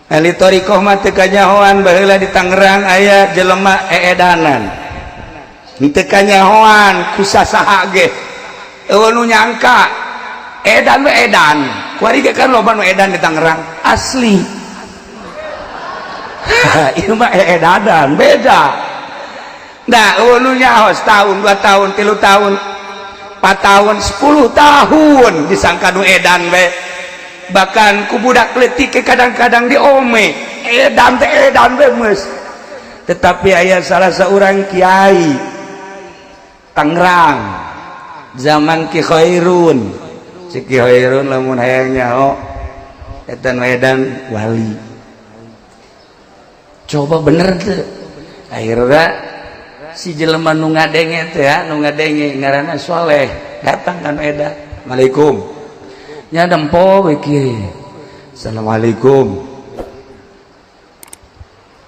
Ahli thoriqoh mah teu kanyahoan. Baheula di Tangerang aya jelema eedanan, teu kanyahoan ku sasaha ge, euweuh nu nyangka edan we edan. Kuari ge kan loba nu edan di Tangerang asli. Ieu mah eedanan beda. Nah, euweuh nu nyaho setahun, 2 tahun, 3 tahun, 4 tahun, 10 tahun disangka nu edan we. Bahkan ku budak leutik kadang-kadang diome, edan teh edan we geus. Tetapi aya salah seorang kiai Tangerang zaman Ki Khairun. Si Ki Khairun lamun hayang nyaho eta nu edan wali, coba bener tuh. Akhirnya si jelema nu ngadenge teh ya, nu ngadenge ngaranna Soleh, datang kan edan, "Assalamualaikum." Nya nempo we kieu, "Assalamualaikum."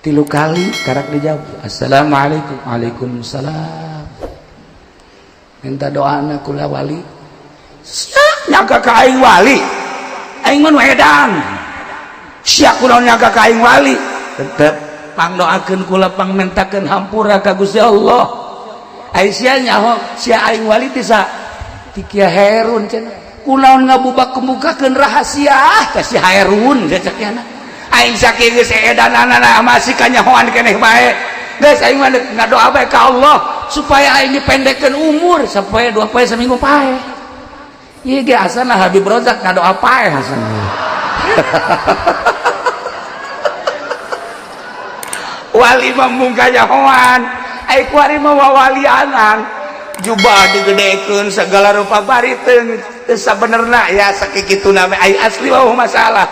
Tilu kali karak dijawab, "Assalamualaikum." "Waalaikumsalam." "Minta doana kula wali." "Sia nyangka ka aing wali? Aing mah nu edan. Sia kunaon nyangka ka aing wali?" "Tetep pangdoakeun kula, pangmentakeun hampura ka Gusti Allah." "Ai sia nyaho sia aing wali ti sa?" "Ti Kiai Herun." Cenah, "Kunaon ngabubak kemukakeun rahasia ka si Hairun?" Cek nya, "Aing sakieu geus edananana masih kanyahoan keneh bae. Geus, aing mah ngadoa bae ka Allah supaya aing dipendekkeun umur sapoe, 2 poe, seminggu paeh." Ieu ge asana Habib Rozak ngadoa paeh asana. Wali mah mung kanyahoan. Ai kuari mah wawalianan, jubah digedekeun segala rupa, bari teu sabenerna ya sakitu name ai asli mah masalah.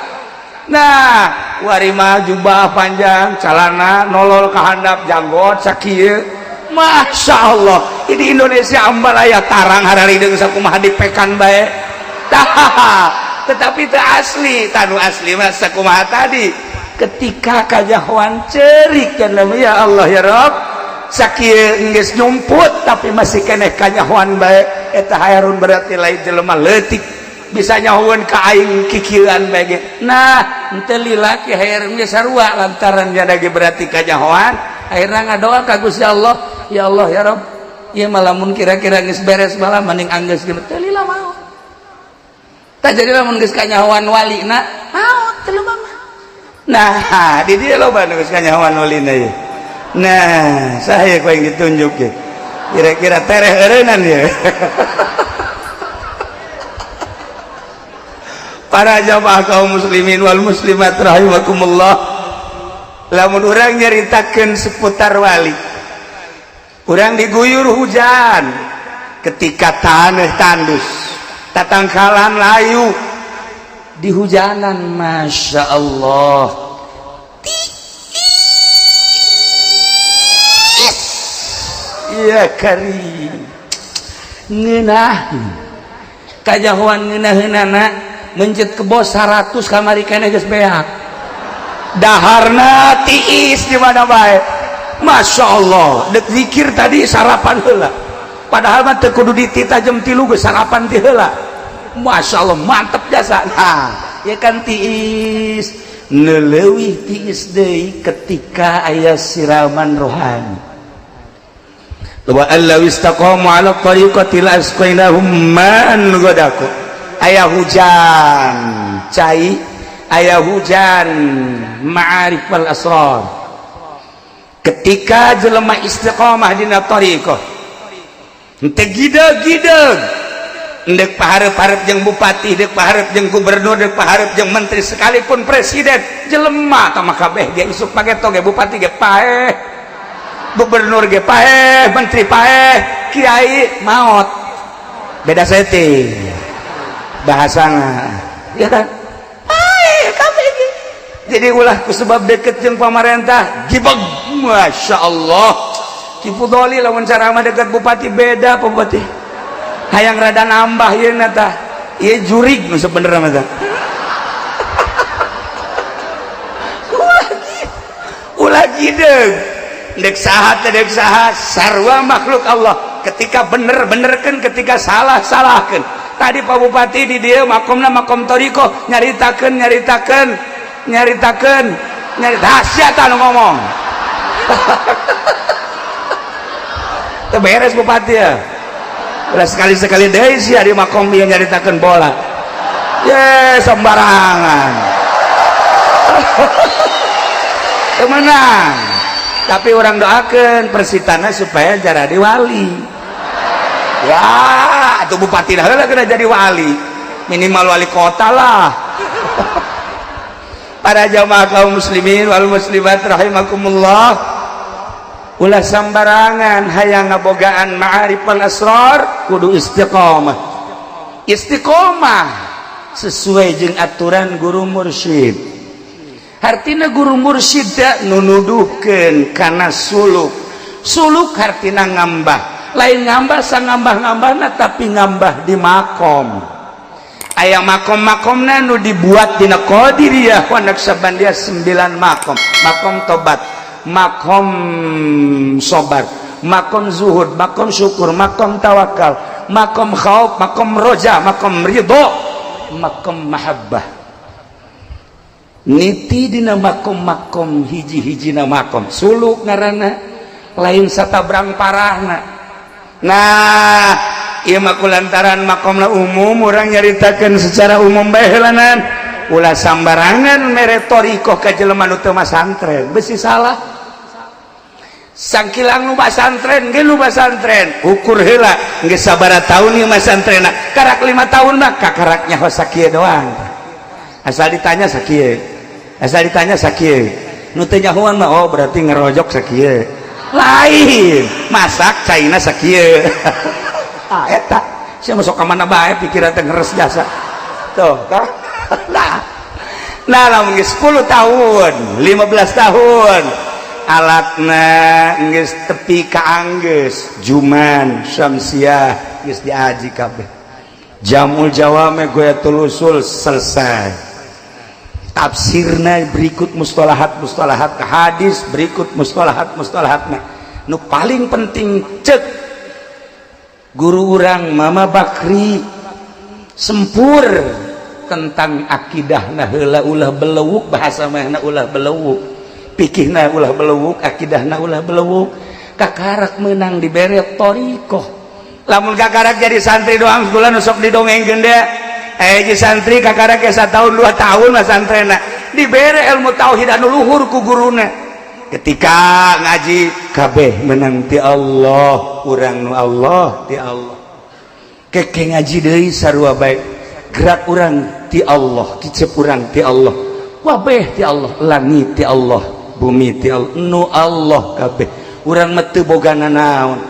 Nah, kuari mah jubah panjang, calana nolol ka handap, janggot sakieu. Masya Allah, ini Indonesia ambalaya tarang hararideung sakumaha dipekan bae. Tah, tetapi teu asli. Tanu asli mah sakumaha tadi, ketika kanyahoan cerik kan, ya Allah ya Rob, sakieu geus nyumput tapi masih keneh kanyahoan bae. Eta Hairun berarti lain jelema leutik, bisa nyahoan ka aing kikieuan bae ge. Nah, henteu lila Ki Hairun ge sarua, lantaran jada ge berarti kanyahoan, akhirna ngadoa ka Gusti Allah, "Ya Allah ya Rob, ieu mah lamun kira-kira geus beres malah mending anggeus ge." Teu lila maot. Tah, jadi lamun geus kanyahoan walina maot teu mah. Nah, di dieu loba nu geus kanyahoan walina ye. Nah, saya kau yang ditunjuk ya. Kira-kira tereh eureunnan ya. Para jamaah kaum muslimin wal muslimat rahimakumullah. Lamun urang nyaritakeun seputar wali, urang diguyur hujan ketika tanah tandus, tatangkalan layu di hujanan, Masya Allah. Iya kari ngeunah kajahoan, ngeunaheunana mencet kebo 100 kamari keneh geus beak, daharna tiis di mana bae. Masya Allah, dek zikir tadi sarapan heula, padahal mah teu kudu ditita jam 3 geus sarapan ti heula. Masya Allah, mantep jasa. Nah ya kan, tiis neleuwih tiis deui ketika aya siraman rohani. Wa allaw istaqamu ala tariqati la asqainahum ma'an ghadaqa. Aya hujan cai, aya hujan ma'arif wal asrar ketika jelema istiqamah dina tariqah, henteu gideg-gideg ndek paharep-harep jeung bupati, ndek paharep jeung gubernur, ndek paharep jeung menteri, sekalipun presiden. Jelema tah mah kabeh ge isuk pageto ge bupati ge paeh, gubernur ge paeh, menteri paeh, kiai maot, beda setting bahasana ya kan, paeh kabeh ge. Jadi ulah ku sebab deket jeung pamarentah gibeg. Masya Allah, Ki Fudoli lamun ceramah deket bupati beda. Bupati hayang rada nambah ieu na tah, ieu jurig nu sebenerna mah tah. Ulah gideg. Dek saha teh, dek saha, sarua makhluk Allah. Ketika bener, benerkeun, ketika salah, salahkeun. Tadi Pak Bupati di dieu makomna makom thoriqoh, nyaritakeun, nyaritakeun, nyaritakeun, nyarita dahsyat anu ngomong. Teu beres bupati ya. Ulah sekali-sekali deui sia di makom ieu nyaritakeun bola. Ye, sembarangan. Teu meunang. Tapi urang doakeun Persitana supaya jadi wali. Ya, atuh bupati dah heula kena jadi wali. Minimal wali kota lah. Para jamaah kaum muslimin wal muslimat rahimakumullah, ulah sambarangan hayang ngabogaan ma'arif wal asrar, kudu istiqomah, istiqomah sesuai jeung aturan guru mursyid. Hartina guru mursyid teh nu nuduhkeun kana suluk. Suluk hartina ngambah, lain ngambah sangambah-ngambahna, tapi ngambah di makom. Aya makom-makomna nu dibuat dina Qadiriyah wa Naqsyabandiyah, 9 makom. Makom tobat, makom sobar, makom zuhud, makom syukur, makom tawakal, makom khauf, makom roja, makom ridho, makom mahabbah. Niti dina makom-makom, hiji-hijina makom suluk ngaranna, lain satabrang parahna. Nah, ieu mah kulantaran makomna umum, urang nyaritakeun secara umum bae heulanan. Ulah sambarangan mere thoriqoh ka jelema nu teu masantren, besi salah. Sangkilang nu masantren ge, nu masantren ukur heula geus sabaraha taun ieu masantrenna. Karak 5 tahun mah kakarak nyaho sakieu doang, asal ditanya sakieu, asal ditanya sakieu. Nu teu nyahoan mah, oh, berarti ngerojok sakieu, lain masak caina sakieu. Ah, eta sia masuk ka mana bae, pikiran teh ngeres jasa tuh. Nah nah lamun geus 10 tahun, 15 tahun, alatna geus tepi ka anggeus, juman syamsiah geus diaji kabeh, jamul jawame, ghoyatul usul selesai, tafsirna berikut mustalahat mustalahat, hadis berikut mustalahat mustalahatna. Nu paling penting, cek guru urang Mama Bakri, sempur tentang akidah. Nah heula, ulah belewuk, bahasa mana, ulah belewuk, pikihna ulah belewuk, akidahna ulah belewuk, kakarak menang dibere thoriqoh. Lamun kakarak jadi santri doang sebulan, sok didongengkeun deh, eh, jadi santri kakarak ya tahun 2 tahun lah santrena, dibere ilmu tauhid anu luhur ku guruna. Ketika ngaji kabeh menang ti Allah, urang nu Allah, ti Allah. Keke ngaji deui sarua baik, gerak urang ti Allah, kicep urang ti Allah, wabeh ti Allah, langit ti Allah, bumi ti Allah, nu Allah kabeh. Urang mah teu boga nanaon,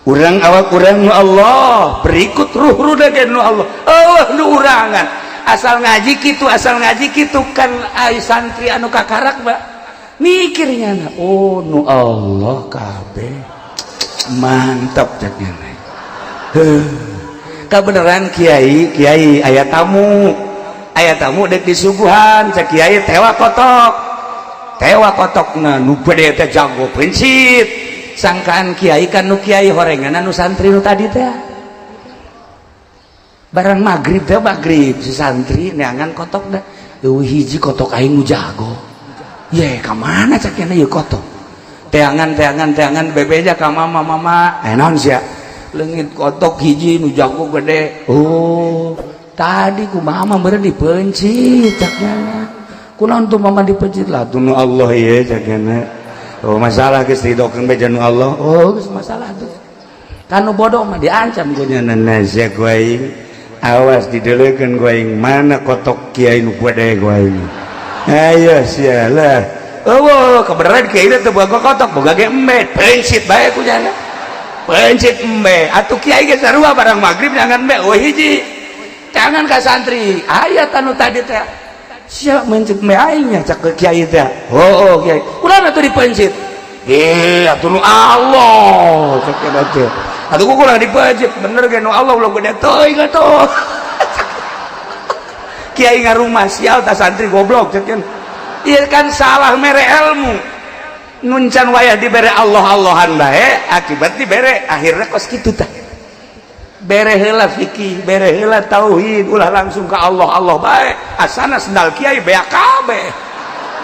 urang awak urang nu Allah, berikut ruh ruh ge nu Allah. Allah nu urangan. Asal ngaji kitu, asal ngaji kitu kan, ai santri anu kakarak mbak mikirnya na, oh, nu Allah kabeh, mantap cek nya. Heuh, kabeneran kiai, kiai aya tamu, aya tamu dek disuguhan, cek kiai tewa kotok, tewa kotok. Nah, nu gede teh jago prinsip, sangkaan kiai kan nu kiai horengan anu santri nu tadi teh. Barang maghrib teh, maghrib si santri neangan kotok dah, eueuh hiji kotok aing nu jago ye, ka mana cek nya ieu kotok? Teangan, teangan, teangan, bebeja ka mama, mama, eh, naon sia? Leungit kotok hiji nu jago gede. Oh, tadi ku mama meureun dipencit, cak nya. Kunaon tuh mama dipencit? Lah, tuh nu Allah ye, cak nya. Oh, masalah geus didokeun bae nu Allah. Oh, geus masalah tuh kanu bodoh mah diancam ku nya. Sia ku aing, awas dideleukeun ku aing mana kotok kiai nu gede ku aing. Ayo sia lah. Oh, kebenaran kiai teh boga kotok, boga ge embe, pencit bae ku nya, pencit embe. Atuh kiai ge sarua, barang maghrib jangan embe, oh, hiji jangan ka santri aya anu tadi teh, sia mencit embe aing nya, cak kiai teh. Oh, kiai ulah atuh dipencit. Eh, atuh nu Allah, cek teh. Atuh ku kurang dipencit, bener ge nu Allah, ulah gede teuing atuh. Kiai ngarumah sial, tas santri goblok, cek. Iya kan, salah mere ilmu. Nuncan wayah dibere Allah Allahan bae, akibat dibere akhirnya kos kitu tah. Bere heula fikih, bere heula tauhid, ulah langsung ke Allah Allah bae. Asana sendal kiai beak kabeh.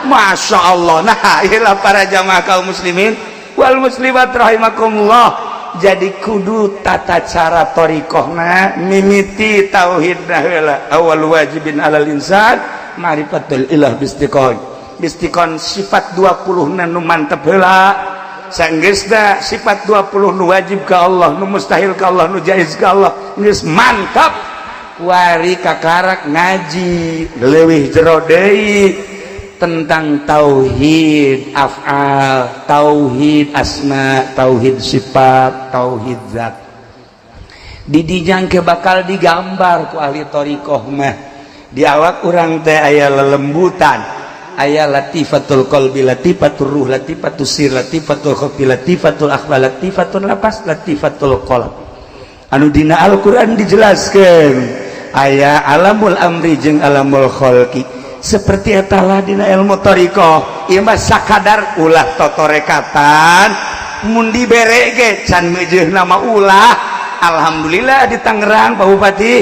Masya Allah. Nah, iyalah para jamaah kaum muslimin wal muslimat rahimakumullah. Jadi kudu tata cara thoriqohna mimiti tauhidna heula. Awal wajibin alal insan ma'rifatul ilah bistiqon. Bistiqon sifat 20 nu mantep heula. Sanggeusna sifat 20 nu wajib ka Allah, nu mustahil ka Allah, nu jaiz ka Allah, geus mantap. Kuari kakarak ngaji leuwih jero deui tentang tauhid af'al, tauhid asma, tauhid sifat, tauhid zat. Didijang ke bakal digambar ku ahli thoriqoh mah. Di awak urang teh aya lelembutan, aya latifatul qalbi, latifatul ruh, latifatul sir, latifatul khafi, latifatul akhfa, latifatul lapas, latifatul qalb. Anu dina Al-Qur'an dijelaskeun aya alamul amri jeung alamul khalqi. Seperti etalah dina ilmu thoriqoh. Ieu mah sakadar ulah totorekatan, mun dibere ge can meujeuh nama ulah. Alhamdulillah di Tangerang Pak Bupati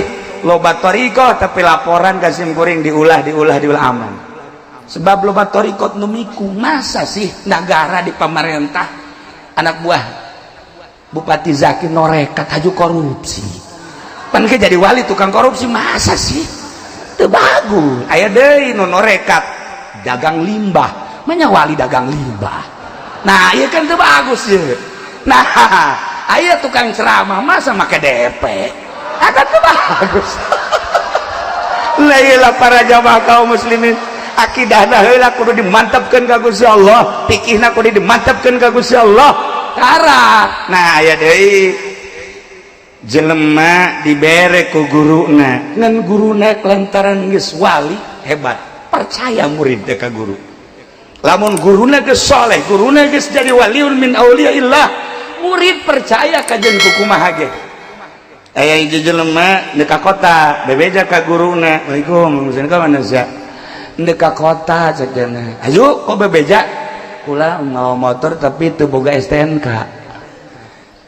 loba thoriqoh, tapi laporan ka sim kuring diulah diulah diulah aman. Sebab loba thoriqoh nu miku, masa sih negara di pemerintah anak buah Bupati Zaki norekat haju korupsi. Pan ke jadi wali tukang korupsi, masa sih? Teu bagus. Aya deui nu norekat dagang limbah, manya wali dagang limbah. Nah, ieu kan teu bagus ye. Nah, aya tukang ceramah masa make DP. Akan teu bagus. Lah iyalah para jamaah kaum muslimin, akidahna heula kudu dimantapkeun ka Gusti Allah, fikihna kudu dimantapkeun ka Gusti Allah. Karak. Nah, aya deui jelema dibere ku guruna, ngan guruna lantaran geus wali hebat, percaya murid teh ka guru. Lamun guruna geus soleh, guruna geus jadi waliun min auliyaillah, murid percaya ka jeung kumaha ge. Aya hiji jelema deuk ka kota, bebeja ka guruna, "Waalaikum, ka mana sia?" "Deuk ka kota," cek cenah. "Ayo kok bebeja?" "Kula mawa motor tapi teu boga STNK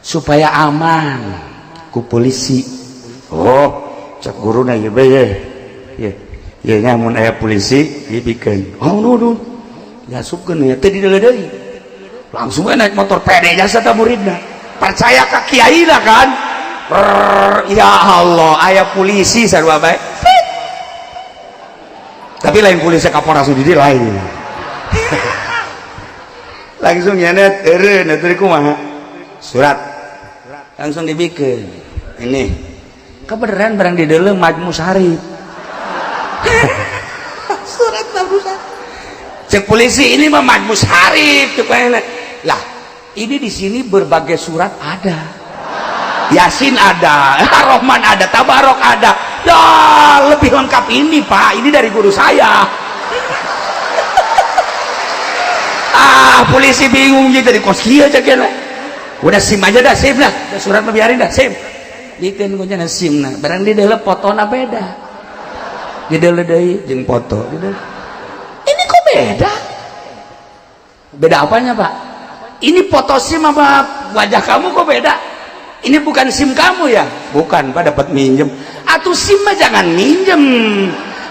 supaya aman ku polisi." "Oh," cek guruna, "ieu be ye. Ye, ye nya mun aya polisi dibikeun." "Oh, nuhun." Diasupkeun ya teu dideuleu deui. Langsung we naik motor pede jasa ta muridna. Percaya ka kiai lah kan. Brrr, ya Allah, aya polisi sarua bae. Tapi lain polisi Kapolres di lain. Langsung nyenet eureun atuh kumaha? Surat. Langsung dibikin. Ini. Kebenaran barang di dalam Majmu Sarip. Surat Majmu Sarip. Cek polisi ini mah Majmu Sarip cek. Lah, ini di sini berbagai surat ada. Yasin ada, Ar-Rahman ada, Tabarok ada. Ya, lebih lengkap ini, Pak. Ini dari guru saya. Ah, polisi bingung gitu di kos kieu cek. Udah SIM aja dah, SIM lah. Udah surat mah biarin dah, SIM. Bikin kuncinya SIM nah. Barang di dalam fotona beda. Di dalam deui jeung foto. Di dalam. Ini kok beda? Beda apanya, Pak? Ini foto SIM apa wajah kamu kok beda? Ini bukan SIM kamu ya? Bukan, Pak, dapat minjem. Atau SIM mah jangan minjem.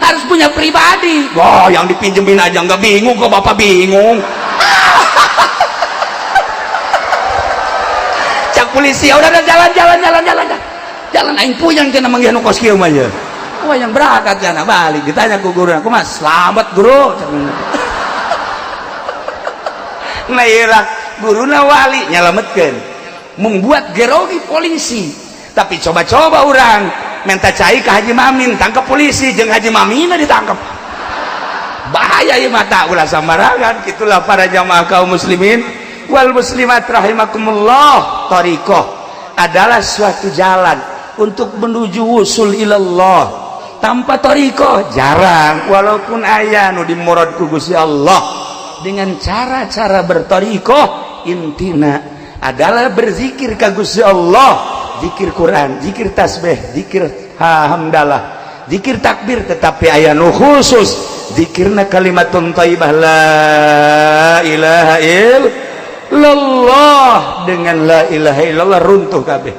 Harus punya pribadi. Wah, yang dipinjemin aja nggak bingung kok Bapak bingung. Cak polisi, ya udah jalan jalan jalan jalan jalan. Jalan aing puyeng cenah manggih nu kos kieu mah ye. Wah, yang berangkat cenah balik ditanya ku guru, "Aku Mas, selamat guru." Nah, iyalah guruna wali nyelametkeun. Membuat gerogi polisi. Tapi coba-coba orang minta cai ke Haji Mamin, tangkap polisi jeung Haji Mamina ditangkap. Bahaya ya mata ulah sambarangan. Itulah para jamaah kaum muslimin wal muslimat rahimakumullah. Thariqah adalah suatu jalan untuk menuju wusul ilallah. Tanpa thariqah jarang, walaupun aya nu dimurad ku Gusti Allah dengan cara-cara berthariqah, intina adalah berzikir ka Gusti Allah, zikir Quran, zikir tasbih, zikir hamdalah, zikir takbir, tetapi aya nu khusus Zikirna kalimatun thayyibah, la ilaha illallah. Dengan la ilaha illallah runtuh kabeh.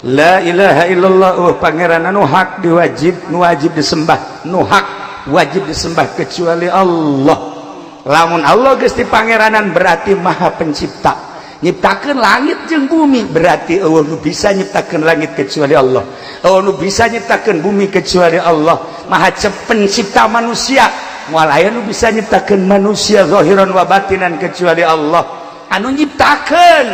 La ilaha illallah, oh, pangeran anu hak diwajib, nu wajib disembah, nu hak wajib disembah kecuali Allah. Lamun Allah geus dipangeranan, berarti Maha Pencipta, nyiptakeun langit jeung bumi. Berarti euweuh nu bisa nyiptakeun langit kecuali Allah, euweuh nu bisa nyiptakeun bumi kecuali Allah. Maha Pencipta manusia, moal aya nu bisa nyiptakeun manusia zahiran wa batinan kecuali Allah. Anu nyiptakeun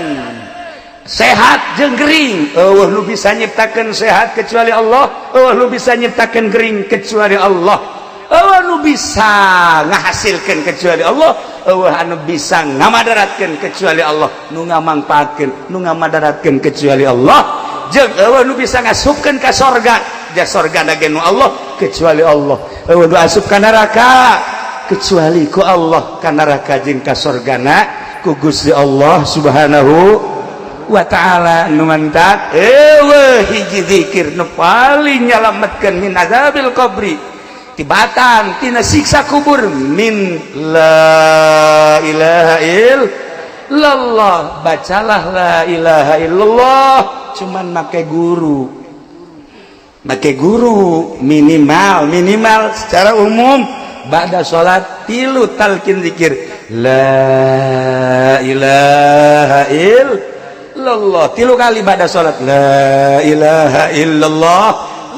sehat jeung gering, euweuh nu bisa nyiptakeun sehat kecuali Allah, euweuh nu bisa nyiptakeun gering kecuali Allah. Euweuh nu bisa ngahasilkeun kecuali Allah, euweuh anu bisa ngamadaratkeun kecuali Allah, nu ngamangpaatkeun, nu ngamadaratkeun kecuali Allah. Jeung euweuh nu bisa ngasupkeun ka sorga, ja sorga ge nu Allah, kecuali Allah. Euweuh nu asup ka neraka kecuali ku Allah. Ka neraka jeung ka sorgana ku Gusti Allah Subhanahu wa ta'ala. Nu mantak euweuh hiji zikir nu paling nyalametkeun min azabil qabri, tibatan tina siksa kubur, min la ilaha illallah. Bacalah la ilaha illallah, cuman make guru, make guru minimal, minimal secara umum ba'da salat tilu talqin zikir la ilaha illallah tilu kali ba'da salat, la ilaha illallah,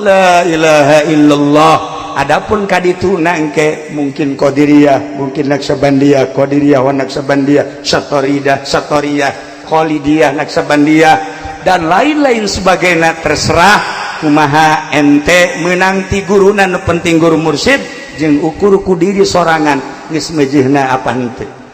la ilaha illallah. Adapun kaditu nangke mungkin Qadiriyah, mungkin Naksabandiyah, Qadiriyah wa Naksabandiyah, Satoridah, Satoriyah, Khalidiyah, Naksabandiyah, dan lain-lain sebagainya, terserah kumaha ente menang ti guruna. Nu penting guru mursid jeung ukur ku diri sorangan geus mejihna apa henteu.